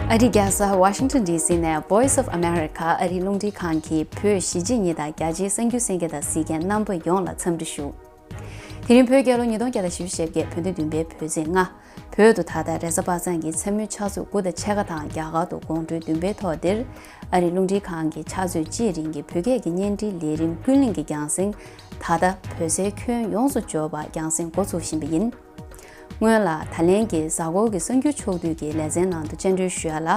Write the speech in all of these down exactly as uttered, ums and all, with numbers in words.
ཨ་རིའི་རྒྱལ་ས་Washington D C ནས་Voice of America ཨ་རིའི་རླུང་འཕྲིན་ཁང་གི་བོད་གཞིས་བྱེས་གཉིས་དང་རྒྱ་ཆེའི་གསར་འགྱུར་གསན་མཁན་དང་གཟིགས་མཁན་རྣམ་པ་ཡོངས་ལ་འཚམས་འདྲི་ཞུ། དེ་རིང་བོད་རྒྱལ་ལོ་ཉིས་སྟོང་བརྒྱ་དང་བཞི་བཅུ་ཞེ་བརྒྱད། བོད་ཟླ་བདུན་པའི་བོད་ཚེས་ལྔ། བོད་དུ་ད་ལྟ་རེས་གཟའ་པ་སངས་ཀྱི་མཚན་མོའི་ཆུ་ཚོད་དགུ་དང་ཕྱེད་ཀ་དང་རྒྱ་གར་དུ་དགོང་དྲོའི་བདུན་པའི་ཐོག་འདིར། ཨ་རིའི་རླུང་འཕྲིན་ཁང་གི་ཆུ་ཚོད་གཅིག་རིང་གི་བོད་སྐད་ཀྱི་བརྙན་འཕྲིན་ལས་རིམ་ཀུན་གླེང་གི་རྒྱང་སྲིང་། ད་ལྟ་བོད་སའི་ཁྱོན་ཡོངས་སུ་འབྱོར་བ་རྒྱང་སྲིང་འགོ་ཚུགས་བཞིན་པ་ཡིན། སྔོན་ལ་ད་ལན་གྱི་གཟའ་འཁོར་གྱི་གསར་འགྱུར་ཕྱོགས་བསྡུས་ཀྱི་ལེ་ཚན་ནང་དུ་བཅར་འདྲི་ཞུ་ཡ་ལ།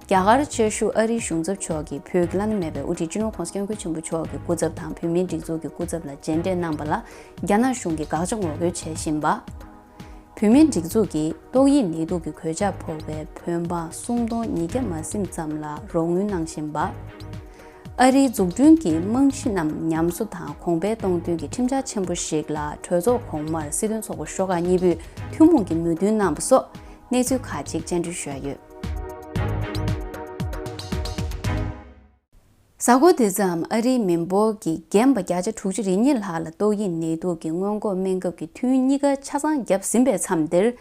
རྒྱ་གར་ཆེ་ཤོས་ཨ་རིའི་གཞུང་ཚབ་མཆོག་གིས་བོད་ཀྱི་བླ་ན་མེད་པའི་དབུ་ཁྲིད་སྤྱི་ནོར་༸གོང་ས་༸སྐྱབས་མགོན་ཆེན་པོ་མཆོག་གི་སྐུ་ཚབ་དང་བོད་མིའི་སྒྲིག་འཛུགས་ཀྱི་སྐུ་ཚབ་ལ་མཇལ་འཕྲད་གནང་བ་ལ་རྒྱ་ནག་གཞུང་གིས་དགག་བྱ་ངོ་རྒོལ་བྱེད་བཞིན་པ། བོད་མིའི་སྒྲིག་འཛུགས་ཀྱིས་ཏོག་དབྱིབས་ནད་དུག་གི་གོད་ཆག་ཕོག་པའི་བོད་འབངས་སུམ་སྟོང་ཉིས་བརྒྱ་མ་ཟིན་ཙམ་ལ་རོགས་དངུལ་གནང་བཞིན་པ། ཨ་རིའི་འཛུགས་སྐྲུན་གྱི་རྨང་གཞི་རྣམས་ཉམས་གསོ་དང་གོང་འཕེལ་གཏོང་དོན་གྱི་ཁྲིམས་འཆར་ཆེན་པོ་ཞིག་ལ་གྲོས་ཚོགས་གོང་མར་སྲིད་དོན་ཚོགས་པ་ཤོག་ཁག་གཉིས་པོས་ཐུན་མོང་གི་མོས་མཐུན་གནང་པ་སོགས་གནས་ཚུལ་ཁག་ཅིག་བཅར་འདྲི་ཞུ་ཡ་ཡོད། གཟའ་འཁོར་འདི་ཙམ་ཨ་རིའི་མི་འབོར་གྱི་རྒན་པ་བརྒྱ་ཆ་དྲུག་ཅུ་རེ་གཉིས་ལྷག་ལ་ཏོག་དབྱིབས་ནད་དུག་གི་སྔོན་འགོག་སྨན་ཁབ་ཀྱི་ཐུན་གཉིས་ཀ་ཆ་ཚང་བརྒྱབ་ཟིན་པའི་མཚམས་འདིར།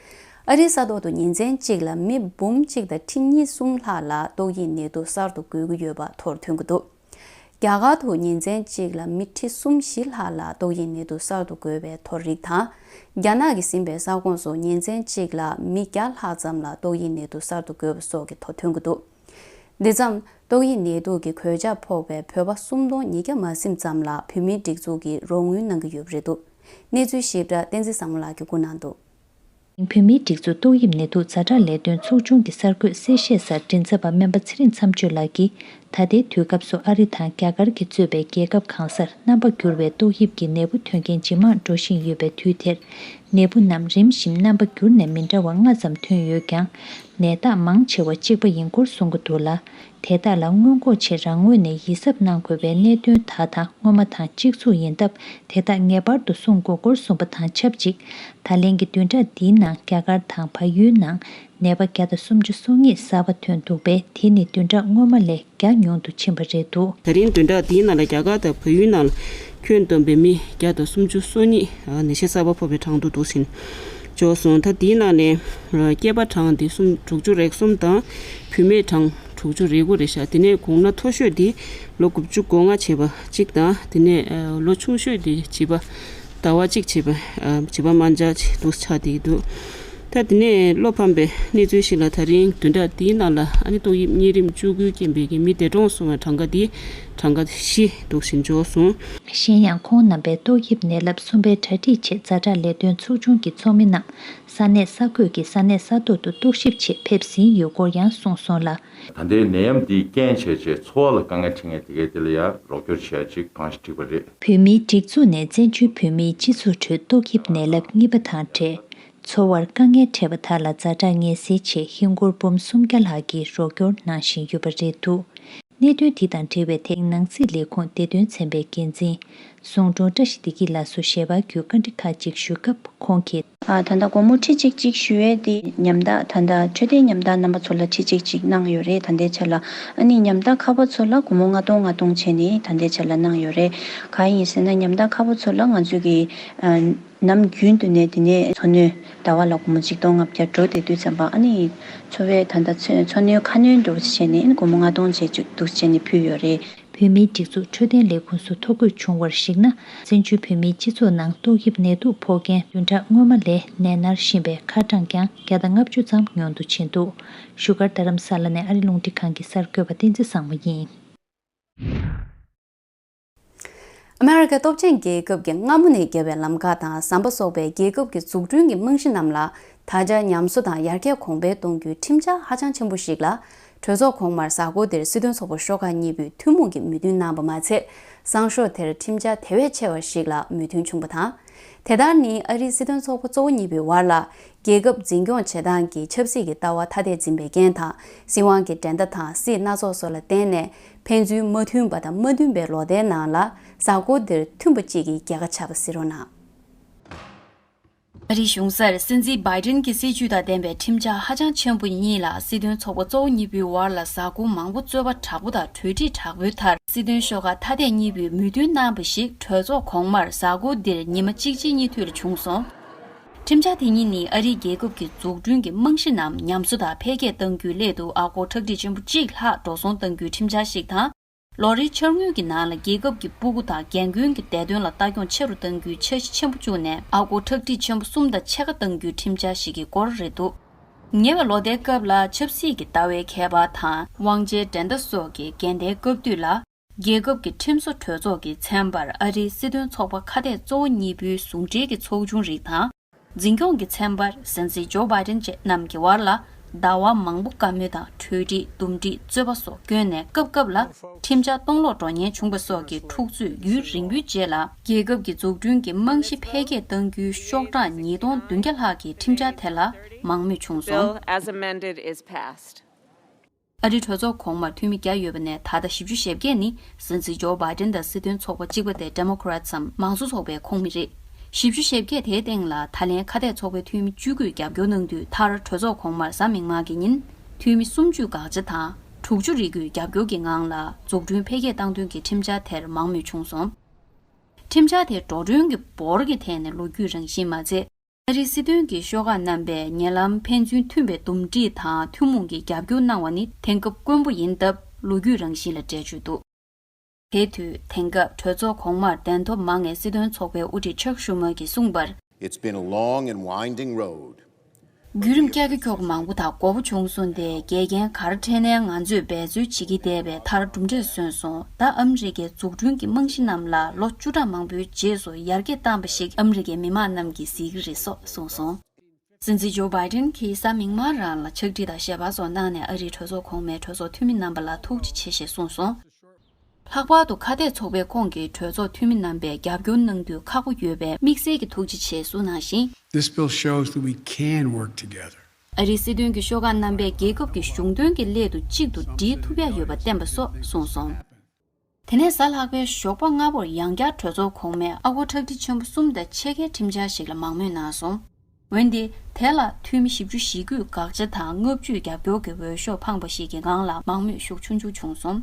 ཨ་རིའི་ས་ཐོག་ཏུ་ཉིན་མཚན་གཅིག་ལ་མི་འབུམ་གཅིག་དང་ཁྲི་གཉིས་གསུམ་ལྷག་ལ་ཏོག་དབྱིབས་ནད་དུག་གསར་དུ་འགོས་ཀྱི་ཡོད་པ་ཐོར་ཐོན་གྱི་འདུག་རྒྱ་གར་དུ་ཉིན་མཚན་གཅིག་ལ་མི་ཁྲི་གསུམ་བཞི་ལྷག་ལ་ཏོག་དབྱིབས་ནད་དུག་གསར་དུ་འགོས་པའི་ཐོ་རིགས་དང་། རྒྱ་ནག་གིས་ཟིན་པའི་ས་ཁོངས་སུ་ཉིན་མཚན་གཅིག་ལ་མི་བརྒྱ་ལྷག་ཙམ་ལ་ཏོག་དབྱིབས་ནད་དུག་གསར་དུ་འགོས་པ་སོགས་ཀྱི་ཐོ་ཐོན་གྱི་འདུག་འདི་ཙམ་ཏོག་དབྱིབས་ནད་དུག་གི་གོད་ཆག་ཕོག་པའི་བོད་པ་སུམ་སྟོང་ཉིས་བརྒྱ་མ་ཟིན་ཙམ་ལ་བོད་མིའི་སྒྲིག་འཛུགས་ཀྱིས་རོགས་དངུལ་གནང་གི་ཡོད་པ་རེད་འདུག་གནས་ཚུལ་ཞིབ་ཕྲ་བསྟན་འཛིན་བཟང་མོ་ལགས་ཀྱིས་བསྐུར་གནང་འདུག་བོད་མིའི་སྒྲིག་འཛུགས་ཏོག་དབྱིབས་ནད་དུག་ཛ་དྲག་ལས་དོན་ཚོགས་ཆུང་གི་གསར་འགོད་གསལ་བཤད་སར་མགྲིན་ཚབ་པ་སྨན་པ་ཚེ་རིང་མཚམས་གཅོད་ལགས་ཀྱིས། ད་ལྟའི་དུས་སྐབས་སུ་ཨ་རི་དང་རྒྱ་གར་གྱིས་གཙོས་པའི་རྒྱལ་ཁབ་གང་སར་རྣམ་པ་འགྱུར་བའི་ཏོག་དབྱིབས་ཀྱི་ནད་འབུ་ཐོན་མཁན་ཇེ་མང་འགྲོ་བཞིན་ཡོད་པའི་དུས་དེར། ནད་འབུ་རྣམས་རིམ་བཞིན་རྣམ་པ་འགྱུར་ནས་མི་འདྲ་བ་ལྔ་ཙམ་ཐོན་ཡོད་ཀྱང་། ནད་རྟགས་མང་ཆེ་བ་གཅིག་པ་ཡིན་སྐོར་གསུང་གི་འདུག་ལ། དེ་དག་ལ་སྔོན་འགོག་ཆེད་རང་ངོས་ནས་ཡིད་གཟབ་གནང་དགོས་པའི་གནད་དོན་དག་དང་སྔོན་མ་དང་གཅིག་མཚུངས་ཡིན་སྟབས། དེ་དག་ངེས་པར་དུ་སྲུང་དགོས་སྐོར་གསུངས་པ་དང་ཆབས་ཅིག་ད་ལན་གྱི་བདུན་ཕྲག་འདིའི་ནང་རྒྱ་གར་དང་བལ་ཡུལ་ནང་ནད་པ་བརྒྱ་དང་སུམ་ཅུ་སོ་གཉིས་གསར་པ་ཐོན་འདུག་པས། དེ་ནི་བདུན་ཕྲག་སྔོན་མ་ལས་བརྒྱ་ཉུང་དུ་ཕྱིན་པ་རེད་འདུག་དེ་རིང་བདུན་ཕྲག་འདིའི་ནང་ལ་རྒྱ་གར་དང་བལ་ཡུལ་ནང་ལ་ཁྱོན་བསྡོམས་པའི་མི་བརྒྱ་དང་སུམ་ཅུ་སོ་གཉིས་ནད་གཞི་གསར་པ་ཕོག་པའི་གྲངས་ཐོ་འདུག་ཟིན་འཇོག་སོང་། ད་འདིའི་ནང་ནས་སྐྱེས་པ་གྲངས་འདི་སུམ་དྲུག་ཅུ་རེ་གསུམ་དང་བུད་མེད་གྲངས་དྲུག་ཅུ་རེ་དགུ་རེད་ཤག་དེ་ནས་གོང་ན་མཐོ་ཤོས་འདི་ལོ་དགུ་བཅུ་གོ་ལྔ་བྱས་པ་གཅིག་དང་། དེ་ནས་ལོ་ཆུང་ཤོས་འདི་བྱིས་པ་ཟླ་བ་གཅིག་བྱས་པ་བྱིས་པ་དམར་འབྱར་འདུག་ཆགས་བསྡད་ཀྱི་འདུག་ད་དེ་ནས་བློ་ཕམ་པའི་གནས་ཚུལ་ཞིག་ལ་ད་རིང་བདུན་ཕྲག་འདིའི་ནང་ལ་ཨ་ནི་ཏོག་དབྱིབས་གཉན་རིམས་བཅུ་དགུའི་རྐྱེན་པས་ཀྱི་མི་འདས་གྲོངས་སོང་བའི་གྲངས་ཀ་འདི་གྲངས་ཀ་བཞི་འདུག་ཟིན་འཇོག་སོང་། གཞན་ཡང་ཁོང་རྣམ་པས་ཏོག་དབྱིབས་ནད་རླབས་གསུམ་པའི་གྲ་སྒྲིག་ཆེད་ཛ་དྲག་ལས་དོན་ཚོགས་ཆུང་གི་ཚོགས་མི་རྣམས་ས་གནས་གསར་འགོད་ཀྱིས་ས་གནས་ས་ཐོག་ཏུ་རྟོག་ཞིབ་ཆེད་ཕེབས་ཟིན་ཡོད་སྐོར་ཡང་གསུངས་སོང་ལ། ད་ལྟའི་ནད་ཡམས་འདིས་རྐྱེན་བྱས་རྗེས་འཚོ་བ་ལ་དཀའ་ངལ་འཕྲད་མཁན་དེ་གའི་དེ་ལ་ཡང་རོགས་སྐྱོར་བྱེད་ཡ་ཅིག་གང་ཞིག་འགྲིག་པ་རེད། བོད་མིའི་སྒྲིག་འཛུགས་ནས་བཙན་བྱོལ་བོད་མིའི་སྤྱི་ཚོགས་ཁྲོད་ཏོག་དབྱིབས་ནད་རླབས་གཉིས་པ་དང་འབྲེལ། འཚོ་བར་དཀའ་ངལ་འཕྲད་པ་དག་ལ་ཛ་དྲག་ངལ་སེལ་ཆེད་ཧིན་སྒོར་འབུམ་སུམ་བརྒྱ་ལྷག་གི་རོགས་སྐྱོར་གནང་བཞིན་ཡོད་པ་རེད་འདུག་གནད་དོན་དེ་དང་འབྲེལ་བའི་ཐད་ནང་སྲིད་ལས་ཁུངས་བདེ་དོན་ཚན་པའི་འགན་འཛིན་ཟུང་དྲུང་བཀྲ་ཤིས་བདེ་སྐྱིད་ལགས་སུ་ཞལ་པར་བརྒྱུད་བཀའ་འདྲི་ཁག་ཅིག་ཞུས་སྐབས་ཁོང་གིས། ཨ་ད་ལྟ་སྒོར་མོ་ཁྲི་གཅིག་གཅིག་ཞུ་ཡས་དེ་ཉམ་ཐག་ད་ལྟ་འཕྲོད་བསྟེན་ཉམ་ཐག་རྣམ་པ་ཚོ་ལ་ཁྲི་གཅིག་གཅིག་གནང་ཡོད་རེད། ད་ལྟའི་ཆ་ལ་ཨ་ནི་ཉམ་ཐག་ཁག་པོ་ཚོ་ལ་སྒོར་མོ་ལྔ་སྟོང་ལྔ་སྟོང་བྱས་ནས་ད་ལྟའི་ཆ་ལ་གནང་ཡོད་རེད། གང་ཡིན་ཟེར་ན་ཉམ་ཐག་ཁག་པོ་ཚོ་ལ་ང་ཚོས་ཀྱི་ཨ་ནམ་རྒྱུན་དུ་ནས་དེ་ནས་འཚོ་སྣོན་ཟླ་བ་ལ་སྒོར་མོ་གཅིག་སྟོང་ལྔ་བརྒྱ་འགྲོ་བསྡད་དུས་ཙམ་པ་ཨ་ནི་འཚོ་བའི་ད་ལྟ་འཚོ་འཚོ་སྣོན་ཁ་སྣོན་འདྲ་བོ་ཅིག་བྱས་ནས་ཨ་ནི་སྒོར་མོ་ལྔ་སྟོང་བྱས་ཅིག་འདུག་བྱས་ནས་ཕུལ་ཡོད་རེད། བོད་མིའི་སྒྲིག་འཛུགས་འཕྲོད་བསྟེན་ལས་ཁུངས་སུ་ཐོ་འགོད་བྱུང་བར་གཞིགས་ན། བཙན་བྱོལ་བོད་མིའི་སྤྱི་ཚོགས་ནང་ཏོག་དབྱིབས་ནད་དུག་ཕོག་མཁན་བདུན་ཕྲག་སྔོན་མ་ལས་ནད་མནར་བཞིན་པའི་ཁ་གྲངས་ཀྱང་བརྒྱ་དང་ལྔ་བཅུ་ཙམ་ཉུང་དུ་ཕྱིན་འདུག་བཞུགས་སྒར་རྡ་རམ་ས་ལ་ནས་ཨ་རི་རླུང་འཕྲིན་ཁང་གི་གསར་འགོད་པ་བསྟན་འཛིན་བཟང་མོ་ཡིན། ཨ་མེ་རི་ཁའི་སྟོབས་ཆེན་རྒྱལ་ཁབ་ཀྱིས་སྔ་མོ་ནས་བརྒྱབ་པའི་ལམ་ཁ་དང་ཟམ་པ་སོགས་པའི་རྒྱལ་ཁབ་ཀྱི་འཛུགས་སྐྲུན་གྱི་རྨང་གཞི་རྣམས་ལ་ད་ཆ་ཉམས་གསོ་དང་ཡར་རྒྱས་གོང་འཕེལ་གཏོང་རྒྱུའི་ཁྲིམས་འཆར་ཧ་ཅང་ཆེན་པོ་ཞིག་ལ། གྲོས་ཚོགས་གོང་མར་གཟའ་འཁོར་འདིར་སྲིད་དོན་ཚོགས་པ་ཤོག་ཁག་གཉིས་པོས་ཐུན་མོང་གི་མོས་མཐུན་གནང་པ་མ་ཚད། བཟང་ཕྱོགས་དེར་ཁྲིམས་འཆར་དེ་བས་ཆེ་བ་ཞིག་ལ་མོས་མཐུན་བྱུང་པ་དང་། དེ་ལྟར་ནི་ཨ་རིའི་སྲིད་དོན་ཚོགས་པ་གཙོ་བོ་གཉིས་པོའི་བར་ལ། རྒྱལ་ཁབ་འཛིན་སྐྱོང་བྱེད་སྟངས་ཀྱི་ཆབ་སྲིད་ཀྱི་ལྟ་བ་ཐ་དད་འཛིན་པའི་རྐྱེན་དང་། སྲིད་དབང་གི་འགྲན་ཟླ་དང་སྲིད་སྣ་ཚོགས་སོགས་ལ་བརྟེན་ནས་ཕན་ཚུན་མ་མཐུན་པ་དང་མ་མཐུན་པའི་ལོ་ཟླའི་ནང་ལ་གཟའ་འཁོར་འདིར་མཐུན་པ་གཅིག་གི་རྒྱལ་ཁ་ཆགས་པ་གཟིགས་རོགས་གནང་། ཨ་རིའི་གཞུང་སར་སྲིད་འཛིན་བྷའི་ཏིན་གྱི་སྲིད་བྱུས་དང་ལྡན་པའི་ཁྲིམས་འཆར་ཧ་ཅང་ཆེན་པོ་གཉིས་ལ་སྲིད་དོན་ཚོགས་པ་གཙོ་བོ་གཉིས་པོའི་བར་ལ་གཟའ་འཁོར་མང་པོ་རྩོད་པ་དྲག་པོ་དང་གྲོས་འགྲིག་དྲག་པོའི་མཐར། སྲིད་དོན་ཤོག་ཁག་ཐ་དད་གཉིས་པོས་མོས་མཐུན་གནང་བ་ཞིག་གྲོས་ཚོགས་གོང་མར་གཟའ་འཁོར་འདིར་ཉི་མ་གཅིག་རྗེས་གཉིས་མཐུད་ལ་བྱུང་སོང་། ཁྲིམས་འཆར་དེ་ཉིད་ནི་ཨ་རིའི་རྒྱལ་ཁབ་ཀྱི་འཛུགས་སྐྲུན་གྱི་རྨང་གཞི་རྣམས་ཉམས་གསོ་དང་འཕེལ་རྒྱས་གཏང་རྒྱུའི་སླད་དུ་ཨ་སྒོར་ཁྲག་ཁྲིག་ཆེན་པོ་གཅིག་ལྷག་འགྲོ་སོང་གཏང་རྒྱུའི་ཁྲིམས་འཆར་ཞིག་དང་། ལོ་རེའི་འཆར་དངུལ་གྱི་ནང་ལ་རྒྱལ་ཁབ་ཀྱི་སྤུ་གུ་དང་རྒན་རྒོན་གྱི་བདེ་དོན་ལ་ལྟ་སྐྱོང་ཆེ་རུ་གཏང་རྒྱུའི་འཆར་གཞི་ཆེན་པོ་བཅུག་ནས་ཨ་སྒོར་ཁྲག་ཁྲིག་ཆེན་པོ་གསུམ་དང་ཕྱེད་ཀ་གཏང་རྒྱུའི་ཁྲིམས་འཆར་ཞིག་གི་སྐོར་རེད་འདུག་ཉེ་བའི་ལོ་ཟླའི་སྐབས་ལ་ཆབ་སྲིད་ཀྱི་ལྟ་བའི་ཁྱད་པར་དང་དབང་ཆའི་འགྲན་ཟླ་སོགས་ཀྱི་འགལ་ཟླའི་སྐབས་དུས་ལ། རྒྱལ་ཁབ་ཀྱི་ཁྲིམས་བཟོ་གྲོས་ཚོགས་ཀྱི་ཚན་པར་ཨ་རིའི་སྲིད་དོན་ཚོགས་པ་ཁ་གཏད་གཙོ་བོ་གཉིས་པོའི་ཟུང་འབྲེལ་གྱི་ཚོགས་ཆུང་རིགས་དང་། འཛིན་སྐྱོང་གི་ཚན་པར་སྲིད་འཛིན་ཇོ་བྷའི་ཏིན་བཅས་རྣམས་ཀྱི་བར་ལ་ཟླ་བ་མང་པོ་བཀའ་མོལ་དང་གྲོས་འགྲིག་འདུམ་འགྲིག་རྩོད་པ་སོགས་བསྐྱོན་ནས་སྐབས་སྐབས་ལ་ཁྲིམས་འཆར་སྟོང་ལོག་འགྲོ་ཉེན་བྱུང་བ་སོགས་ཀྱི་འཁྲུག་རྩོད་ཡུན་རིང་པོའི་རྗེས་ལ་རྒྱལ་ཁབ་ཀྱི་འཛུགས་སྐྲུན་གྱི་རྨང་གཞི་འཕེལ་རྒྱས་གཏང་རྒྱུའི་ཤོག་གྲངས་ཉིས་སྟོང་བདུན་བརྒྱ་ལྷག་གི་ཁྲིམས་འཆར་དེ་ལ་མང་མོས་བྱུང་སོང་། Bill as amended is passed. ཨ་རིའི་གྲོས་ཚོགས་གོང་མར་འཐུས་མི་བརྒྱ་ཡོད་པ་ནས་ད་ལྟ་བཞི་བཅུ་ཞེ་བརྒྱད་ནི་སྲིད་འཛིན་ཇོ་བྷའི་ཏིན་དང་སྲིད་དོན་ཚོགས་པ་གཅིག་པ་སྟེ་ཌེ་མོ་ཀ་རེ་ཊི་སམ་མང་གཙོ་ཚོགས་པའི་ཁོངས་མི་རེད། བཞི་བཅུ་ཞེ་བརྒྱད་དེའི་སྟེང་ལ་ད་ལན་ཁ་གཏད་ཚོགས་པའི་འཐུས་མི་བཅུ་དགུས་རྒྱབ་སྐྱོར་གནང་དུས། མཐར་གྲོས་ཚོགས་གོང་མར་གཟའ་མིག་དམར་གྱི་ཉིན་འཐུས་མི་སུམ་ཅུས་དགག་བྱ་དང་དྲུག་ཅུ་རེ་དགུས་རྒྱབ་སྐྱོར་གྱི་ངང་ལ་འཛུགས་སྐྲུན་འཕེལ་རྒྱས་བཏང་དོན་གྱི་ཁྲིམས་འཆར་དེར་མང་མོས་བྱུང་སོང་། ཁྲིམས་འཆར་དེ་འགྲོ་གྲོན་གྱི་འབོར་གྱི་ཐད་ནས་ལོ་རྒྱུས་རང་བཞིན་མ་ཚད། ཨ་རིའི་སྲིད་དོན་གྱི་ཤོག་ཁག་རྣམ་པས་ཉེ་ལམ་ཕན་ཚུན་མཐུན་པའི་འདུམ་འགྲིག་དང་ཐུན་མོང་གི་རྒྱབ་སྐྱོར་གནང་བ་ནི་དེང་སྐབས་དཀོན་པོ་ཡིན་སྟབས་ལོ་རྒྱུས་རང་བཞིན་ལ་འགྲེལ་བརྗོད་འདུག་དེ་དུས་དེང་སྐབས་གྲོས་ཚོགས་གོང་མར་གདན་ཐོབ་མང་བའི་སྲིད་དོན་ཚོགས་པའི་དབུ་ཁྲིད་ཆག་ཤུ་མར་གྱིས་གསུངས་པར། It's been a long and winding road. བརྒྱུད་རིམ་ཀྱག་ཀྱོག་མང་པོ་དང་མགོ་པོ་བྱུང་སོང་སྟེ། འགལ་རྐྱེན་ག་རེ་འཕྲད་ནའི་ང་ཚོས་འབད་རྩོལ་བྱེད་ཀྱི་བསྡད་པས་མཐར་གྲུབ་འབྲས་སོན་སོང་། ད་ཨ་མི་རི་ཀའི་འཛུགས་སྐྲུན་གྱི་རྨང་གཞི་རྣམས་ལ་ལོ་བཅུ་ཕྲག་མང་པོའི་རྗེས་སུ་ཡར་རྒྱས་བཏང་བ་ཞིག་ཨ་མི་རི་ཀའི་མི་མང་རྣམས་ཀྱིས་གཟིགས་ཀྱི་རེད་སོགས་གསུངས་སོང་། སྲིད་འཛིན་ཇོ་བྷའི་ཏིན་གྱིས་གཟའ་མིག་དམར་རང་ལ་ཕྱག་བྲིས་དང་ཞལ་པར་སོགས་གནང་ནས་ཨ་རིའི་གྲོས་ཚོགས་གོང་མའི་གྲོས་ཚོགས་འཐུས་མི་རྣམ་པ་ལ་ཐུགས་རྗེ་ཆེ་ཞེས་གསུངས་སོང་། ལྷག་པར་དུ་ཁ་གཏད་ཚོགས་པའི་ཁོངས་ཀྱི་གྲོས་ཚོགས་འཐུས་མི་རྣམ་པས་རྒྱབ་སྐྱོར་གནང་དུས་ཁག་པོ་ཡོད་པས་དམིགས་བསལ་གྱི་ཐུགས་རྗེ་ཆེ་གསུངས་གནང་ཞིང་། This bill shows that we can work together. ཨ་རིའི་སྲིད་དོན་གྱི་ཤོག་ཁག་རྣམ་པས་རྒྱལ་ཁབ་ཀྱི་གཞུང་དོན་གྱི་སླད་དུ་གཅིག་ཏུ་སྒྲིལ་ཐུབ་ཡ་ཡོད་པ་བསྟན་པ་སོགས་གསུངས་སོང་། དེ་ནས་གཟའ་ལྷག་པའི་ཞོགས་པ་སྔ་པོར་ཡང་བསྐྱར་གྲོས་ཚོགས་གོང་མས་ཨ་སྒོར་ཁྲག་ཁྲིག་ཆེན་པོ་གསུམ་དང་ཕྱེད་ཀའི་ཁྲིམས་འཆར་ཞིག་ལ་མང་མོས་གནང་སོང་། འོན་ཏེ། དེ་ལ་འཐུས་མི་བཞི་བཅུ་ཞེ་དགུས་དགག་བྱ་དང་ལྔ་བཅུས་རྒྱབ་སྐྱོར་གྱི་འོས་ཤོག་འཕངས་པ་ཞིག་གི་ངང་ལ་མང་མོས་ཤུགས་ཆུང་ཆུང་བྱུང་སོང་།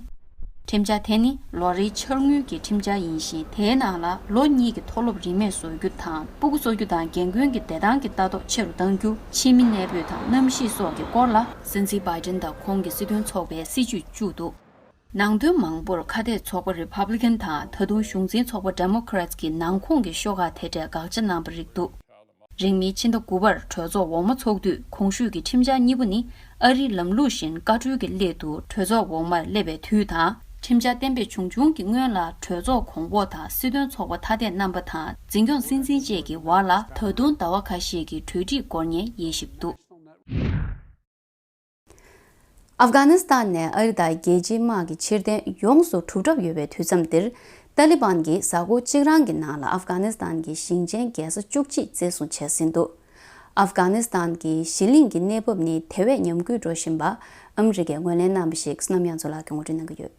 ཁྲིམས་འཆར་དེ་ནི་ལོ་རེའི་འཆར་དངུལ་གྱི་ཁྲིམས་འཆར་ཡིན་ཞིང་། དེའི་ནང་ལ་ལོ་གཉིས་ཀྱི་མཐོ་སློབ་རིན་མེད་བཟོ་རྒྱུ་དང་། སྤུ་གུ་གསོ་རྒྱུ་དང་རྒན་རྒོན་གྱི་བདེ་ཐང་གི་ལྟ་རྟོག་ཆེ་རུ་གཏང་རྒྱུ། ཕྱི་མི་གནས་སྤོས་དང་གནམ་གཤིས་སོགས་ཀྱི་སྐོར་ལ་སྲིད་འཛིན་བྷའི་ཏིན་དང་ཁོང་གི་སྲིད་དོན་ཚོགས་པའི་སྲིད་བྱུས་བཅུག་འདུག་ནང་དོན་མང་པོར་ཁ་གཏད་ཚོགས་པ་རི་པབ་ལི་ཀན་དང་། ད་དུང་གཞུང་འཛིན་ཚོགས་པ་ཌེ་མོ་ཀ་རེ་ཊི་ཀྱི་ནང་ཁོངས་ཀྱི་ཤོག་ཁག་དེ་འདྲས་དགག་བྱ་གནང་བ་རིགས་འདུག་རིང་མིན་ཕྱི་ཟླ་དགུ་པར་གྲོས་ཚོགས་འོག་མ་ཚོགས་དུས། གོང་ཞུས་ཀྱི་ཁྲིམས་འཆར་གཉིས་པོ་ནི་ཨ་རིའི་ལམ་ལུགས་བཞིན་བཀའ་འཁྲོལ་གྱི་སླད་དུ་གྲོས་ཚོགས་འོག་མར་སླེབས་པའི་དུས་དང་། ཁྲིམས་འཆར་གཏན་འབེབས་བྱུང་བྱུང་གི་སྔོན་ལ་གྲོས་ཚོགས་གོང་འོག་དང་སྲིད་དོན་ཚོགས་པ་ཐ་དད་རྣམ་པ་དང་། འཛིན་སྐྱོང་སྲིད་འཛིན་བཅས་ཀྱི་བར་ལ་ད་དུང་ཟླ་བ་ཁ་ཤས་ཀྱི་གྲོས་འགྲིག་འགོར་ཉེན་དབྱེ་ཞིབ་འདུག་ཨབ་གྷ་ནི་སི་ཐན་ནས་ཨ་རི་དང་རྒྱལ་སྤྱིའི་དམག་གི་ཕྱིར་འཐེན་ཡོངས་སུ་གྲུབ་གྲབས་ཡོད་པའི་དུས་མཚམས་འདིར། ཏཱ་ལི་བན་གྱིས་གཟའ་འཁོར་གཅིག་རང་གི་ནང་ལ་ཨབ་གྷ་ནི་སི་ཐན་གྱི་ཞིང་ཆེན་རྒྱལ་ས་བཅུ་གཅིག་བཙན་བཟུང་བྱས་ཟིན་འདུག་ཨབ་གྷ་ནི་སི་ཐན་གྱི་ཞི་གླིང་གི་གནས་བབ་ནི་དེ་བས་ཉམས་རྒུད་འགྲོ་བཞིན་པ་ཨ་མི་རི་ཀས་ངོས་ལེན་གནང་བ་ཞིག་བསོད་ནམས་དབྱངས་མཚོ་ལགས་ཀྱིས་ངོ་སྤྲོད་གནང་གི་ཡོད།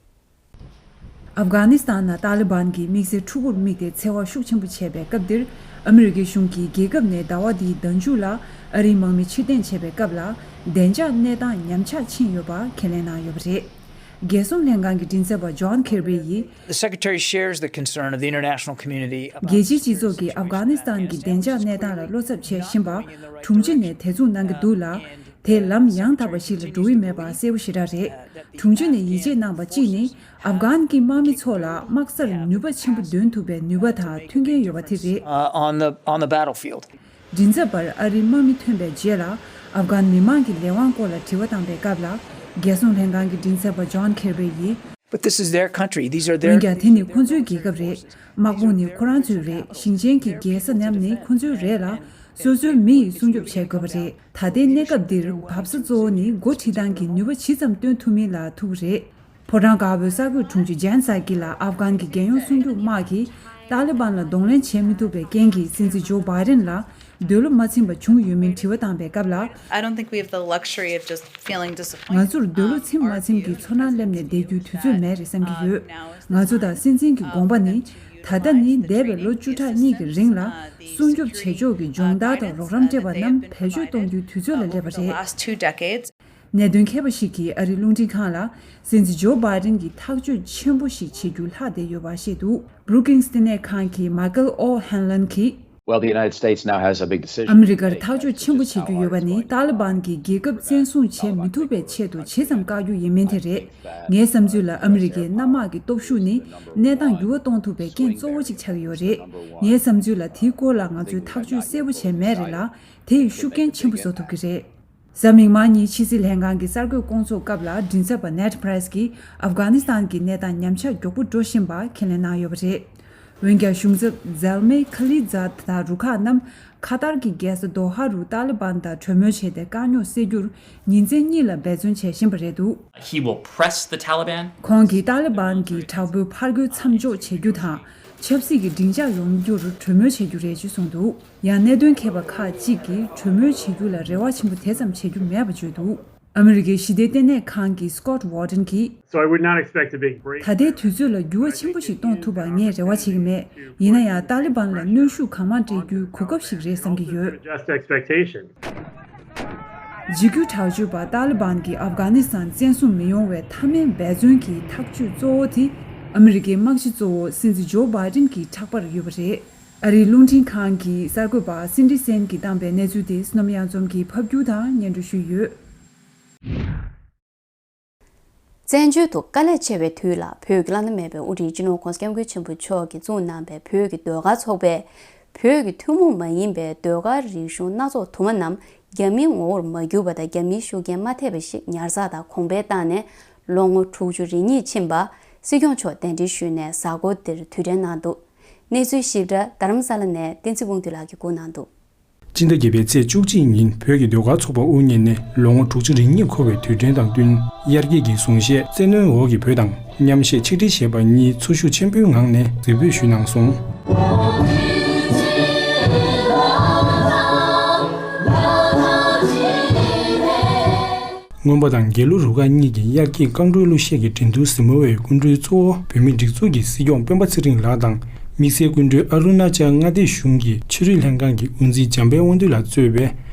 ཨབ་གྷ་ནི་སི་ཐན་ནང་ཏཱ་ལི་བན་གྱིས་དམིགས་བསལ་ཕྲུ་གུར་དམིགས་ཏེ་འཚེ་བ་ཤུགས་ཆེན་པོ་བྱས་པའི་སྐབས་འདིར། ཨ་མི་རི་ཀའི་གཞུང་གིས་རྒྱལ་ཁབ་ནས་ཟླ་བ་འདིའི་ཟླ་མཇུག་ལ་ཨ་རིའི་དམག་མི་ཕྱིར་འཐེན་བྱས་པའི་སྐབས་ལ། བདེ་འཇགས་གནས་སྟངས་ཉམས་ཆག་ཕྱིན་ཡོད་པ་ཁས་ལེན་གནང་ཡོད་པ་རེད། རྒྱལ་སྲུང་ལྷན་ཁང་གི་མགྲིན་ཚབ་པ་ཇོན་ཁེར་བྷི་ཡིས། The Secretary shares the concern of the international community about རྒྱལ་སྤྱིའི་སྤྱི་ཚོགས་ཀྱིས་ཨབ་གྷ་ནི་སི་ཐན་གྱི་བདེ་འཇགས་གནས་སྟངས་ལ་བློ་འཚབ་བྱེད་བཞིན་པ། དྲུང་ཆེ་ནས་དེ་མཚུངས་གནང་གི་འདུག་ལ། དེ་ལམ་ཡང་དག་པ་ཞིག་ལ་འགྲོ་གི་མེད་པ་གསལ་པོ་ཞེ་དྲག་རེད། དྲུང་ཆེ་ནས་ཡིད་ཆེས་གནང་བ་གཅིག་ནི། ཨབ་གྷན་གྱི་དམག་མི་ཚོ་ལ་དམག་སར་ནུས་པ་ཆེན་པོ་འདོན་ཐུབ་པའི་ནུས་པ་དང་མཐུན་རྐྱེན་ཡོད་པ་དེ་རེད། Uh, on the, on the battlefield. མགྲིན་ཚབ་པར་ཨ་རིའི་དམག་མི་ཐོན་པའི་རྗེས་ལ། ཨབ་གྷན་མི་མང་གི་ལས་དབང་སྐོར་ལ་དྲི་བ་བཏང་པའི་སྐབས་ལ། རྒྱལ་སྲུང་ལྷན་ཁང་གི་མགྲིན་ཚབ་པ་ཇོན་ཁེར་བྷི་ཡིས། But this is their country. These are their འོན་ཀྱང་དེ་ནི་ཁོ་ཚོའི་རྒྱལ་ཁབ་རེད། དམག་དཔུང་ནི་ཁོ་རང་ཚོའི་རེད། ཞིང་ཆེན་གྱི་རྒྱལ་ས་རྣམས་ནི་ཁོ་ཚོའི་རེད་ལ། སོ་སོའི་མི་ཡིས་སྲུང་སྐྱོབ་བྱེད་དགོས་པ་རེད། ད་ལྟའི་གནས་སྐབས་འདིར་འབབ་ས་གཙོ་བོ་ནི་འགོ་ཁྲིད་སྟངས་ཀྱི་ནུས་པ་ཇི་ཙམ་བཏོན་ཐུབ་མིན་ལ་ཐུག་རེད། ཕོ་བྲང་དཀར་པོའི་གསར་འགོད་དྲུང་ཆེ་ཇན་སཱ་ཀི་ལ་ཨབ་གྷན་གྱི་རྒྱལ་ཡོངས་སྲུང་སྐྱོབ་དམག་གིས་ཏཱ་ལི་བན་ལ་གདོང་ལེན་བྱེད་མི་ཐུབ་པའི་རྐྱེན་གྱིས་སྲིད་འཛིན་ཇོ་བྷའི་ཌེན་ལ་འདོད་བློ་མ་ཚིམ་པ་བྱུང་ཡོད་མིན་དྲི་བ་བཏང་པའི་སྐབས་ལ། I don't think we have the luxury of just feeling disappointed. ང་ཚོར་འདོད་བློ་ཚིམ་མ་ཚིམ་གྱི་ཚོར་སྣང་སླེབས་ནས་བསྡད་རྒྱུའི་དུས་ཚོད་མེད་རེད་བསམ་གྱི་ཡོད། ང་ཚོ་དང་སྲིད་འཛིན་གྱི་དགོངས་པ་ནི། ད་ལྟ་ནི་འདས་པའི་ལོ་བཅུ་ཕྲག་གཉིས་ཀྱི་རིང་ལ་སྲུང་སྐྱོབ་བྱེད་ཕྱོགས་ཀྱི་སྦྱོང་བརྡར་དང་རོགས་རམ་སྤྲད་པ་རྣམས་བེད་སྤྱོད་གཏོང་རྒྱུའི་དུས་ཚོད་ལ་སླེབས་པ་རེད། གནད་དོན་མཁས་པ་ཞིག་གིས་ཨ་རིའི་རླུང་འཕྲིན་ཁང་ལ་སྲིད་འཛིན་ཇོ་བྷའི་ཌེན་གྱིས་ཐག་གཅོད་ཆེན་པོ་ཞིག་བྱེད་རྒྱུ་ལྷག་བསྡད་ཡོད་པ་བཤད་འདུག Brookings་བསྟི་གནས་ཁང་གི་མ་ཀལ་ཨོ་ཧན་ལན་གྱིས། Well, the United States now has a big decision. ཨ་མི་རི་ཀར་ཐག་གཅོད་ཆེན་པོ་བྱེད་རྒྱུ་ཡོད་པ་ནི། ཏཱ་ལི་བན་གྱིས་རྒྱལ་ཁབ་བཙན་བཟུང་བྱེད་མི་ཐུབ་པའི་ཆེད་དུ་ཇི་ཙམ་བཀག་རྒྱུ་ཡིན་མིན་དེ་རེད། ངའི་བསམ་ཚུལ་ལ། ཨ་མི་རི་ཀའི་གནམ་དམག་གི་སྟོབས་ཤུགས་ནི་གནས་སྟངས་འགྱུར་བ་གཏོང་ཐུབ་པའི་རྐྱེན་གཙོ་བོ་གཅིག་ཆགས་ཀྱི་ཡོད་རེད། ངའི་བསམ་ཚུལ་ལ། དེའི་སྐོར་ལ་ང་ཚོས་ཐག་གཅོད་གསལ་པོ་བྱས་མེད་རེད་ལ། དེ་ཡིས་ཤུགས་རྐྱེན་ཆེན་པོ་བཟོ་ཐུབ་ཀྱི་རེད། གཟའ་མིག་དམར་ཉིན་ཕྱི་སྲིད་ལྷན་ཁང་གི་གསར་འགོད་སྐོང་ཚོགས་སྐབས་ལ། མགྲིན་ཚབ་པ་ནེཌ་པྲེས་ཀྱིས་ཨབ་གྷ་ནི་སི་ཐན་གྱི་གནས་སྟངས་ཉམས་ཆག་མགྱོགས་པོ་འགྲོ་བཞིན་པ་ཁས་ལེན་གནང་ཡོད་པ་རེད། འོན་ཀྱང་། གཞུང་ཚབ་ཛལ་མེ་ཁ་ལི་ཛཱད་དང་རུ་ཁག་རྣམས་ཁ་ཏར་གྱི་རྒྱལ་ས་དོ་ཧ་རུ་ཏཱ་ལི་བན་དང་གྲོས་མོལ་བྱས་ཏེ། དཀའ་རྙོག་སེལ་རྒྱུར་ཉིན་མཚན་གཉིས་ལ་འབད་བརྩོན་བྱེད་བཞིན་པ་རེད་འདུག He will press the Taliban. ཁོང་གིས་ཏཱ་ལི་བན་གྱི་དྲག་པོའི་ཕར་རྒོལ་མཚམས་འཇོག་བྱེད་རྒྱུ་དང་། ཆབ་སྲིད་ཀྱི་འགྲིག་འཇགས་ཡོང་རྒྱུར་གྲོས་མོལ་བྱེད་རྒྱུ་རེད་ཅེས་གསུངས་འདུག་ཡང་། གནད་དོན་མཁས་པ་ཁག་ཅིག་གིས་གྲོས་མོལ་བྱེད་རྒྱུ་ལ་རེ་བ་ཆེན་པོ་དེ་ཙམ་བྱེད་རྒྱུ་མེད་པ་བརྗོད་འདུག་ཨ་མི་རི་ཀའི་ཞི་བདེ་ལྟེ་གནས་ཁང་གི་སྐོཊ་ཝར་ཏན་གྱིས། So I would not expect a big break. ད་ལྟའི་དུས་ཚོད་ལ་འགྱུར་བ་ཆེན་པོ་ཞིག་གཏོང་ཐུབ་པ་ངས་རེ་བ་བྱེད་ཀྱི་མེད། ཡིན་ན་ཡང་། ཏཱ་ལི་བན་ལ་གནོན་ཤུགས་གང་མང་སྤྲད་རྒྱུའི་གོ་སྐབས་ཤིག་རེད་བསམ་གྱི་ཡོད། Just expectation. འཇིགས་སྐུལ་དྲག་སྤྱོད་པ་ཏཱ་ལི་བན་གྱིས་ཨབ་གྷ་ནི་སི་ཐན་བཙན་བཟུང་མི་ཡོང་བའི་མཐའ་མའི་འབད་བརྩོན་གྱི་ཐག་གཅོད་གཙོ་བོ་དེ། ཨ་མི་རི་ཀའི་དམག་སྤྱི་གཙོ་བོ་སྲིད་འཛིན་ཇོ་བྷའི་ཏིན་གྱི་ཕྲག་པར་ཡོད་པ་རེད། ཨ་རིའི་རླུང་འཕྲིན་ཁང་གི་གསར་འགོད་པ་སིན་ཌི་སེན་གྱིས་བཏང་པའི་གནས་ཚུལ་དེ་བསོད་ནམས་གཡང་འཛོམས་ཀྱིས་ཕབ་སྒྱུར་དང་སྙན་སྒྲོན་ཞུས་ཡོད། བཙན་བྱོལ་དུ་དཀའ་ལས་ཆེ་བའི་དུས་ལ། བོད་ཀྱི་བླ་ན་མེད་པའི་དབུ་ཁྲིད་སྤྱི་ནོར་༧གོང་ས་༧སྐྱབས་མགོན་ཆེན་པོ་མཆོག་གིས་བཙུགས་གནང་པའི་བོད་ཀྱི་ཟློས་གར་ཚོགས་པས། བོད་ཀྱི་ཐུན་མོང་མ་ཡིན་པའི་ཟློས་གར་རིག་གཞུང་སྣ་ཚོགས་དུ་མ་རྣམས་རྒྱ་མིའི་ངོ་བོར་མ་གྱུར་པ་དང་། རྒྱ་མིའི་ཤུགས་རྐྱེན་མ་ཐེབས་པ་ཞིག་ཉར་ཚགས་དང་གོང་འཕེལ་བཏང་ནས། ལོ་ངོ་དྲུག་ཅུ་རེ་གཉིས་ཕྱིན་པ། སྲིད་སྐྱོང་མཆོག་གདན་འདྲེན་ཞུས་ནས་གཟའ་འཁོར་འདིར་དུས་དྲན་གནང་འདུག་གནས་ཚུལ་ཞིབ་ཕྲ་རྡ་རམ་ས་ལ་ནས་བསྟན་འཛིན་དབང་འདུས་ལགས་ཀྱིས་བསྐུར་གནང་འདུག་སྤྱི་ཟླ་བརྒྱད་པའི་ཚེས་བཅུ་གཅིག་ཉིན་བོད་ཀྱི་ཟློས་གར་ཚོགས་པ་དབུ་བརྙེས་ནས་ལོ་ངོ་དྲུག་ཅུ་རེ་གཉིས་འཁོར་བའི་དུས་དྲན་དང་བསྟུན། དབྱར་སྐྱིད་ཀྱི་གཟུངས་གཞས་བཙན་གནོན་འོག་གི་བོད་དང་མཉམ་གཞས་ཆིག་སྒྲིལ་ཞེས་པ་གཉིས་འཚོ་བཞུགས་ཆེན་པོའི་ངང་ནས་གཟིགས་འབུལ་ཞུས་གནང་སོང་། རྔོན་པ་དང་དགེ་ལུགས་རུ་ཁག་གཉིས་ཀྱི་དབྱར་སྐྱིད་རྐང་བྲོའི་གླུ་གཞས་ཀྱི་འགྲན་བསྡུར་གཟིགས་མོ་བའི་སྐུ་མགྲོན་གཙོ་བོ་བོད་མིའི་སྒྲིག་འཛུགས་ཀྱི་སྲིད་སྐྱོང་སྤེན་པ་ཚེ་རིང་ལགས་དང་། དམིགས་བསལ་སྐུ་མགྲོན་ཨ་རུ་ན་ཅལ་མངའ་སྡེ་གཞུང་གི་ཆོས་རིག་ལྷན་ཁང་གི་དབུ་འཛིན་འཇམ་དཔལ་དབང་འདུས་ལགས་གཙོས་པའི་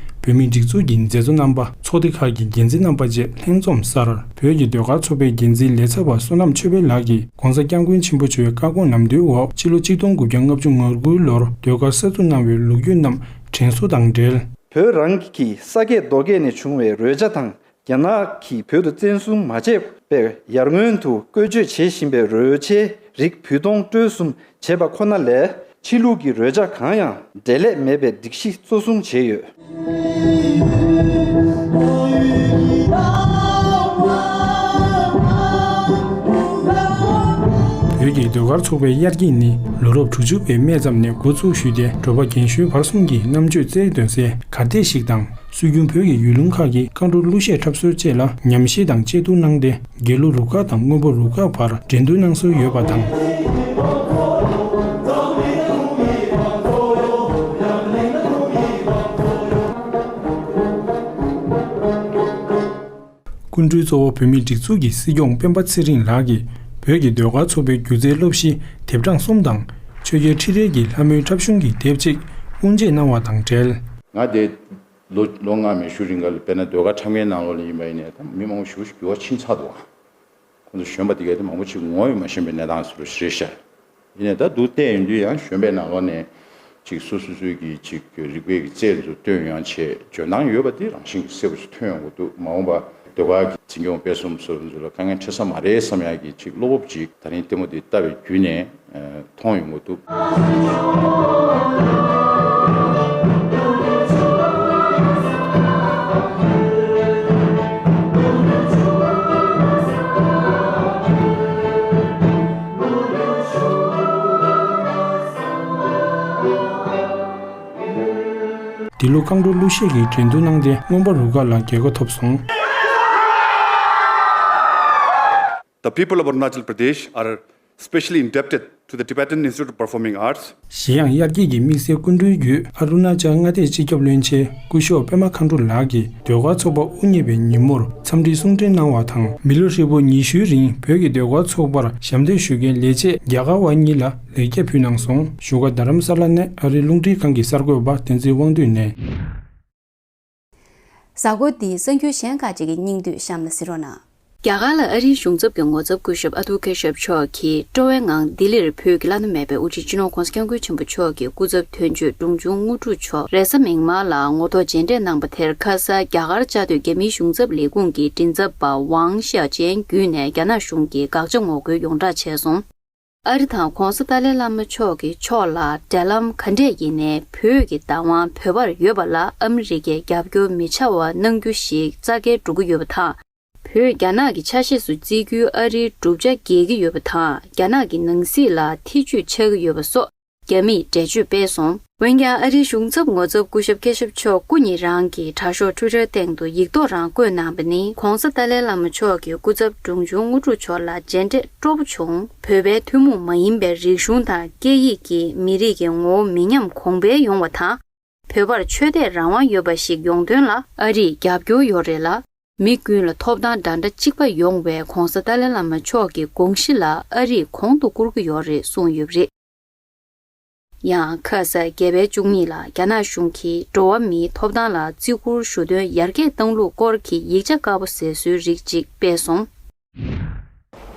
བོད་མིའི་སྒྲིག་འཛུགས་ཀྱི་མཛད་གཙོ་རྣམ་པ། ཚོགས་སྡེ་ཁག་གི་འགན་འཛིན་རྣམ་པ་བཅས་ལྷན་འཛོམས་སར། བོད་ཀྱི་ཟློས་གར་ཚོགས་པའི་འགན་འཛིན་ལས་ཚབ་པ་བསོད་ནམས་ཆོས་འཕེལ་ལགས་ཀྱིས་༧གོང་ས་༧སྐྱབས་མགོན་ཆེན་པོ་མཆོག་གི་བཀའ་དགོངས་ལམ་སྟོན་འོག་ཕྱི་ལོ་ཆིག་སྟོང་དགུ་བརྒྱ་ལྔ་བཅུ་ང་དགུ་ལོར་ཟློས་གར་གསར་འཛུགས་གནང་བའི་ལོ་རྒྱུས་རྣམས་དྲན་གསོ་དང་འབྲེལ། བོད་རང་གི་ས་སྐྱེས་རྡོ་སྐྱེས་ནས་བྱུང་བའི་རོལ་ཆ་དང་། རྒྱ་ནག་གིས་བོད་དུ་བཙན་བཟུང་མ་བྱས་པའི་ཡར་སྔོན་དུ་བཀོལ་སྤྱོད་བྱེད་བཞིན་པའི་རོལ་ཆའི་རིགས་བོད་གདོང་དཀྲོལ་གསུམ་བྱས་པ་ཁོ་ན་ལས། ཕྱི་ལུགས་ཀྱི་རོལ་ཆ་གང་ཡང་འབྲེལ་ལས་མེད་པའི་སྒྲིག་གཞི་གཙོ་བཟུང་བྱས་ཡོད། བོད་ཀྱི་ཟློས་གར་ཚོགས་པའི་དབྱར་སྐྱིད་ནི་ལོ་རབས་དྲུག་ཅུ་པའི་སྨད་ཙམ་ནས་འགོ་བཙུགས་ཞུས་ཏེ། དྲོ་པ་རྒན་གཞོན་བར་གསུམ་གྱིས་རྣམ་དཔྱོད་རྩལ་འདོན་སའི་གར་སྟེགས་ཤིག་དང་། སྲོལ་རྒྱུན་བོད་ཀྱི་ཡུལ་ལུང་ཁག་གི་རྐང་བྲོ་གླུ་གཞས་འཁྲབ་སྲོལ་བཅས་ལ་ཉམས་ཞིབ་དང་དཔྱད་བསྡུར་གནང་སྟེ། དགེ་ལུགས་རུ་ཁག་དང་རྔོན་པ་རུ་ཁག་བར་འགྲན་བསྡུར་གནང་སྲོལ་ཡོད་པ་དང་། སྐུ་མགྲོན་གཙོ་བོ་བོད་མིའི་སྒྲིག་འཛུགས་ཀྱི་སྲིད་སྐྱོང་སྤེན་པ་ཚེ་རིང་ལགས་ཀྱིས་བོད་ཀྱི་ཟློས་གར་ཚོགས་པའི་སྒྱུ་རྩལ་སློབ་གཞི་དེབ་གྲངས་གསུམ་དང་། ཆོས་རྒྱལ་ཁྲི་རལ་གྱི་ལྷ་མོའི་འཁྲབ་གཞུང་གི་དེབ་ཅིག་དབུ་འབྱེད་གནང་བ་དང་འབྲེལ། ང་དེ་ལོ་ལོ་ལྔ་མེད་ཤུལ་རིང་ག་ལ་དཔེར་ན་ཟློས་གར་འཁྲབ་མཁན་ནང་ལོགས་ལ་ཡིན་པ་ཡིན་ནའི་ད་མི་མང་པོ་ཞེ་པོ་ཞིག་འགྱུར་བ་ཕྱིན་ཚར་འདུག་ཁོང་ཚོ་གཞོན་པ་དེ་གས་དེ་མང་པོ་ཅིག་ངོ་ཡང་མ་ཤེས་པའི་གནས་སྟངས་སུ་རེད་ཤག་ཡིན་ནའི་ད་འདུག་བལྟས་ཡོང་དུས་ཡང་གཞོན་པའི་ནང་ལོགས་ནས་ཅིག་སོ་སོ་སོའི་གི་ཅིག་རིག་པའི་གི་རྩལ་ཚོ་བཏོན་ཡོང་བྱས་འཇོན་ཐང་ཡོད་པ་དེ་རང་བཞིན་གྱིས་གསལ་པོ་ཞིག་ཐོན་ཡོང་གི་འདུག་མ་འོངས་པ་ཟློས་གར་གྱི་འཛིན་སྐྱོང་སྤེལ་གསུམ་སོགས་ཚོ་ལ་དཀའ་ངལ་འཕྲད་ས་མ་རེད་བསམ་ཡག་གི་ཅིག་བློ་སྤོབས་ཅིག་ད་རིང་ལྟད་མོ་འདི་ལྟ་བའི་བརྒྱུད་ནས། མཐོང་ཡོང་གི་འདུག་འདི་ལོ་རྐང་བྲོ་གླུ་གཞས་ཀྱི་འགྲན་བསྡུར་གནང་སྟེ་རྔོན་པ་རུ་ཁག་ལ་རྒྱལ་ཁ་ཐོབ་སོང་། The people of Arunachal Pradesh are specially indebted to the Tibetan Institute of Performing Arts. གཞན་ཡང་དབྱར་སྐྱིད་ཀྱི་དམིགས་བསལ་སྐུ་མགྲོན་བརྒྱུད་ཨ་རུ་ན་ཅལ་མངའ་སྡེའི་སྤྱི་ཁྱབ་བློན་ཆེན་སྐུ་ཞབས་པད་མ་མཁའ་འགྲོ་ལགས་ཀྱིས་ཟློས་གར་ཚོགས་པ་དབུ་བརྙེས་པའི་ཉིན་མོར་འཚམས་འདྲིའི་གསུང་འཕྲིན་གནང་བ་དང་། མི་ལོ་ཧྲིལ་པོ་ཉི་ཤུའི་རིང་བོད་ཀྱི་ཟློས་གར་ཚོགས་པར་ཞབས་འདེགས་ཞུ་མཁན་ལས་བྱེད་རྒྱ་གར་བ་གཉིས་ལ་ལེགས་སྐྱེས་ཕུལ་གནང་སོང་། བཞུགས་སྒར་རྡ་རམ་ས་ལ་ནས་ཨ་རིའི་རླུང་འཕྲིན་ཁང་གི་གསར་འགོད་པ་བསྟན་འཛིན་དབང་འདུས་ནས། གཟའ་འཁོར་འདིའི་གསར་འགྱུར་གཞན་ཁག་ཅིག་གི་སྙིང་བསྡུས་གཤམ་ལ་གཟིགས་རོགས་གནང་། རྒྱ་གར་ལ་ཨ་རིའི་གཞུང་ཚབ་ཀྱི་ངོ་ཚབ་སྐུ་ཞབས་ཨ་ཐུར་ཁེ་ཤབ་མཆོག་གིས་སྤྲོ་བའི་ངང་ལྡི་ལིར་བོད་ཀྱི་བླ་ན་མེད་པའི་དབུ་ཁྲིད་སྤྱི་ནོར་༧གོང་ས་༧སྐྱབས་མགོན་ཆེན་པོ་མཆོག་གི་སྐུ་ཚབ་དོན་གཅོད་འབྲོང་ཆུང་དངོས་གྲུབ་མཆོག་རེས་གཟའ་མིག་དམར་ལ་ངོ་ཐོག་མཇལ་འཕྲད་གནང་པ་དེར་ཁ་ས་རྒྱ་གར་བཅའ་སྡོད་རྒྱ་མིའི་གཞུང་ཚབ་ལས་ཁུངས་ཀྱི་མགྲིན་ཚབ་པ་ཝང་ཤ་ཅན་བརྒྱུད་ནས་རྒྱ་ནག་གཞུང་གིས་དགག་བྱ་ངོ་རྒོལ་ཡོངས་གྲགས་བྱས་སོང་། ཨ་རི་དང་༧གོང་ས་ཏཱ་ལའི་བླ་མ་མཆོག་གི་ཕྱོགས་ལ་འབྲེལ་ལམ་ག་འདྲས་ཡིན་ནའི་བོད་ཀྱི་བདག་དབང་བོད་པར་ཡོད་པ་ལ་ཨ་མི་རི་ཀས་རྒྱབ་སྐྱོར་མི་བྱ་བ་གནང་རྒྱུ་ཞིག་རྩ་འགེལ་འགྲོ་གི་ཡོད་པ་དང་། བོད་རྒྱ་ནག་གི་ཆ་ཤས་སུ་བརྩི་རྒྱུའི་ཨ་རིའི་གྲུབ་ཆ་འགེལ་གྱི་ཡོད་པ་དང་། རྒྱ་ནག་གི་ནང་སྲིད་ལ་ཐེ་བྱུས་ཆགས་ཀྱི་ཡོད་པ་སོགས་རྒྱ་མིས་འགྲེལ་བརྗོད་སྤེལ་སོང་། འོན་ཀྱང་ཨ་རིའི་གཞུང་ཚབ་ངོ་ཚབ་སྐུ་ཞབས་ཁེ་ཤབ་མཆོག་སྐུ་ཉིད་རང་གི་དྲ་ཤོག་ཊུའི་ཊར་སྟེང་དུ་ཡིག་ཐོག་རང་བཀོད་གནང་པ་ནི། ༧གོང་ས་ཏཱ་ལའི་བླ་མ་མཆོག་གི་སྐུ་ཚབ་འབྲོང་ཆུང་དངོས་གྲུབ་མཆོག་ལ་མཇལ་འཕྲད་སྤྲོ་པོ་བྱུང་། བོད་པའི་ཐུན་མོང་མ་ཡིན་པའི་རིག་གཞུང་དང་སྐད་ཡིག་གི་མི་རིགས་ཀྱི་ངོ་བོ་མི་ཉམས་གོང་འཕེལ་ཡོང་བ་དང་། བོད་པར་ཆོས་དད་རང་དབང་ཡོད་པ་ཞིག་ཡོང་དོན་ལ་ཨ་རིས་རྒྱབ་སྐྱོར་ཡོད་རེད་ལ། མི་ཀུན་ལ་ཐོབ་ཐང་འདྲ་འདྲ་གཅིག་པ་ཡོང་བའི་༧གོང་ས་ཏཱ་ལའི་བླ་མ་མཆོག་གི་དགོངས་གཞི་ལ་ཨ་རིས་གོང་དུ་བཀུར་གྱི་ཡོད་རེད་གསུངས་ཡོད་པ་རེད། ཡང་ཁ་ས་བརྒྱད་པའི་བཅུ་གཉིས་ལ་རྒྱ་ནག་གཞུང་གིས་འགྲོ་བ་མིའི་ཐོབ་ཐང་ལ་བརྩི་བཀུར་ཞུ་དོན་ཡར་རྒྱས་བཏང་ལུགས་སྐོར་གྱི་ཡིག་ཆ་དཀར་པོ་ཟེར་སྲོལ་རིགས་གཅིག་སྤེལ་སོང་།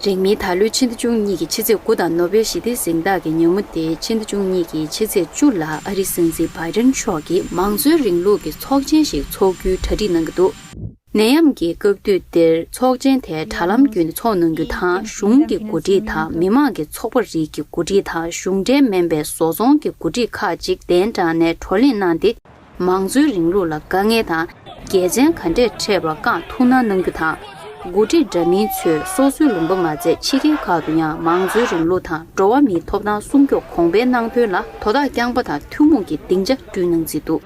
རིང་མིན་ད་ལོའི་ཕྱི་ཟླ་བཅུ་གཉིས་ཀྱི་ཕྱི་ཚེས་དགུ་དང་ནོ་བེལ་ཞི་བདེའི་གཟེངས་རྟགས་ཀྱི་ཉིན་མོ་དེ་ཕྱི་ཟླ་བཅུ་གཉིས་ཀྱི་ཕྱི་ཚེས་བཅུ་ལ་ཨ་རིའི་སྲིད་འཛིན་བྷའི་ཏན་མཆོག་གིས་མང་གཙོའི་རིང་ལུགས་ཀྱི་ཚོགས་ཆེན་ཞིག་འཚོགས་རྒྱུའི་གྲ་སྒྲིག་གནང་གི་འདུག་ནད་ཡམས་ཀྱི་སྐབས་དུས་འདིར་ཚོགས་ཆེན་དེ་དྲ་ལམ་བརྒྱུད་ནས་འཚོགས་གནང་རྒྱུ་དང་། གཞུང་གི་འགོ་ཁྲིད་དང་མི་མང་གི་ཚོགས་པ་རིགས་ཀྱི་འགོ་ཁྲིད་དང་། གཞུང་འབྲེལ་མིན་པའི་བཟོ་ཚོང་གི་འགོ་ཁྲིད་ཁག་ཅིག་གདན་དྲངས་ནས་བགྲོ་གླེང་གནང་སྟེ། མང་གཙོའི་རིང་ལུགས་ལ་དཀའ་ངལ་དང་འགལ་རྐྱེན་ག་འདྲས་འཕྲད་པ་བསྐང་ཐུགས་སྣང་གནང་རྒྱུ་དང་། འགོ་ཁྲིད་འདྲ་མིན་ཚོས་སོ་སོའི་ལུང་པ་མ་ཚད་ཕྱི་རྒྱལ་ཁག་ཏུ་ཡང་མང་གཙོའི་རིང་ལུགས་དང་འགྲོ་བ་མིའི་ཐོབ་ཐང་སྲུང་སྐྱོབ་གོང་འཕེལ་གནང་དོན་ལ་དོ་བདག་རྐྱང་པ་དང་ཐུན་མོང་གི་སྡིངས་ཆ་བསྐྲུན་གནང་རྩིས་འདུག་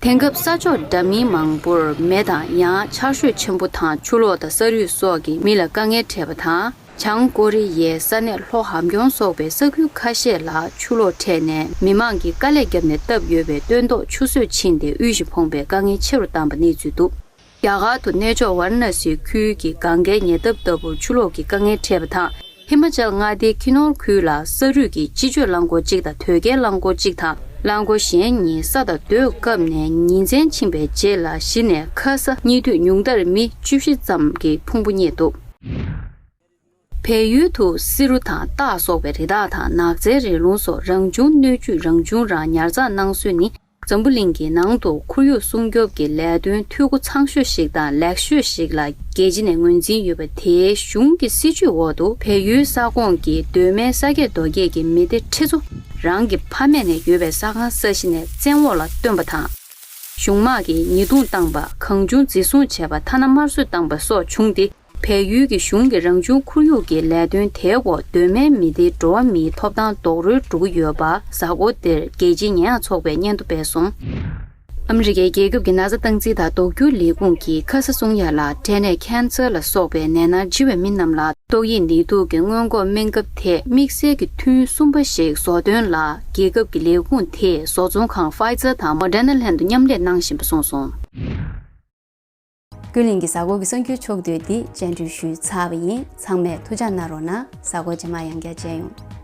དེང་སྐབས་ས་ཕྱོགས་འདྲ་མིན་མང་པོར་མེ་དང་ཡང་ཆར་ཞོད་ཆེན་པོ་དང་ཆུ་ལོག་དང་ས་རུད་སོགས་ཀྱིས་མི་ལ་དཀའ་ངལ་འཕྲད་པ་དང་། བྱང་ཀོ་རི་ཡའི་ས་གནས་ལྷོ་འམ་ཁྱོང་སོགས་པའི་ས་ཁུལ་ཁ་ཤས་ལ་ཆུ་ལོག་འཕྲད་ནས་མི་མང་གིས་དཀའ་ལས་བརྒྱབ་ནས་བཏབ་ཡོད་པའི་སྟོན་ཐོག་ཆུ་གསོས་ཕྱིན་ཏེ་དབུལ་ཞིང་ཕོངས་པའི་དཀའ་ངལ་ཆེ་རུ་བཏང་པ་གནས་ཚུལ་འདུག་རྒྱ་གར་དུ་གནས་མཆོག་ཝཱ་ར་ཎ་སི་ཁུལ་གྱི་གངས་རྒན་ཉེ་འདབས་ལྟ་བུར་ཆུ་ལོག་གི་དཀའ་ངལ་འཕྲད་པ་དང་། ཧི་མ་ཅལ་མངའ་སྡེའི་ཁི་ནོར་ཁུལ་ལ་ས་རུད་ཀྱི་སྤྱི་སྤྱོད་རླངས་འཁོར་གཅིག་དང་དོས་སྐྱེལ་རླངས་འཁོར་གཅིག་དང་། རླངས་འཁོར་གཞན་གཉིས་ས་དང་རྡོས་བཀབ་ནས་ཉིན་མཚན་ཕྱིན་པའི་རྗེས་ལ་གཞི་ནས་ཁ་ས་གཉིད་དུས་ཉུང་མཐར་མི་བཅུ་བཞི་ཙམ་གྱི་ཕུང་པོ་རྙེད་འདུག་བལ་ཡུལ་དུ་བསེ་རུ་དང་སྟག་སོགས་པའི་རི་དྭགས་དང་ནགས་ཚལ་རི་ལུང་སོགས་རང་བྱུང་སྣོད་བཅུད་རང་བྱུང་རང་ཉར་ཚགས་གནང་སྲོལ་ནི། འཛམ་བུ་གླིང་གི་ནང་དུ་ཁོར་ཡུག་སྲུང་སྐྱོབ་ཀྱི་ལས་དོན་འཐུས་སྒོ་ཚང་ཤོས་ཤིག་དང་ལེགས་ཤོས་ཤིག་ལ་རྒྱལ་སྤྱི་ནས་ངོས་འཛིན་ཡོད་པ། དེའི་གཞུང་གི་སྲིད་ཇུས་འོག་ཏུ་བལ་ཡུལ་ས་ཁོངས་ཀྱི་གདོད་མའི་ས་སྐྱེས་རྡོ་སྐྱེས་ཀྱི་མི་སྡེ་ཁྲི་ཚོ་རང་གི་ཕ་མེས་ནས་ཡོད་པའི་ས་ཁང་ས་གཞི་ནས་བཙན་འོག་ལ་བཏོན་པ་དང་། གཞུང་དམག་གིས་ཉེས་རྡུང་བཏང་པ། གང་བྱུང་འཛིན་བཟུང་བྱས་པ། ཐ་ན་དམར་གསོད་བཏང་པ་སོགས་བྱུང་སྟེ། བལ་ཡུལ་གྱི་གཞུང་གི་རང་བྱུང་ཁོར་ཡུག་གི་ལས་དོན་དེའི་འོག་གདོད་མའི་མི་སྡེའི་འགྲོ་བ་མིའི་ཐོབ་ཐང་རྡོག་རོལ་འགྲོ་གི་ཡོད་པ་གཟའ་འཁོར་འདིར་རྒྱལ་སྤྱིའི་ཉེས་ཡངས་ཚོགས་པས་སྙན་ཐོ་སྤེལ་སོང་། ཨ་མི་རི་ཀའི་རྒྱལ་ཁབ་ཀྱི་ན་ཚ་སྟངས་འཛིན་དང་ཟློག་སྐྱོར་ལས་ཁུངས་ཀྱིས་ཁ་ས་གསུང་ཡ་ལ་འབྲས་ནད་ཁེན་སར་ལ་སོགས་པའི་ནད་མནར་ལྕི་བའི་མི་རྣམས་ལ་ཏོག་དབྱིབས་ནད་དུག་གི་སྔོན་འགོག་སྨན་ཁབ་ཐད་དམིགས་བསལ་གྱི་ཐུན་གསུམ་པ་ཞིག་བཟོ་དོན་ལ་རྒྱལ་ཁབ་ཀྱི་ལས་ཁུངས་དེས་བཟོ་ཚོང་ཁང་ཕའི་ཛར་དང་མོ་ཌེ་ན་ལྷན་དུ་མཉམ་ལས་གནང་བཞིན་པ་གསུངས་སོང་། ཀུན་གླེང་གི་གཟའ་འཁོར་གྱི་གསར་འགྱུར་ཕྱོགས་བསྡུས་འདི་བཅར་འདྲི་ཞུས་ཚར་བ་ཡིན། ཚང་མས་ཐུགས་ཅག་གནང་རོགས་གནང་། གཟའ་འཁོར་རྗེས་མ་ཡང་བསྐྱར་མཇལ་ཡོང་།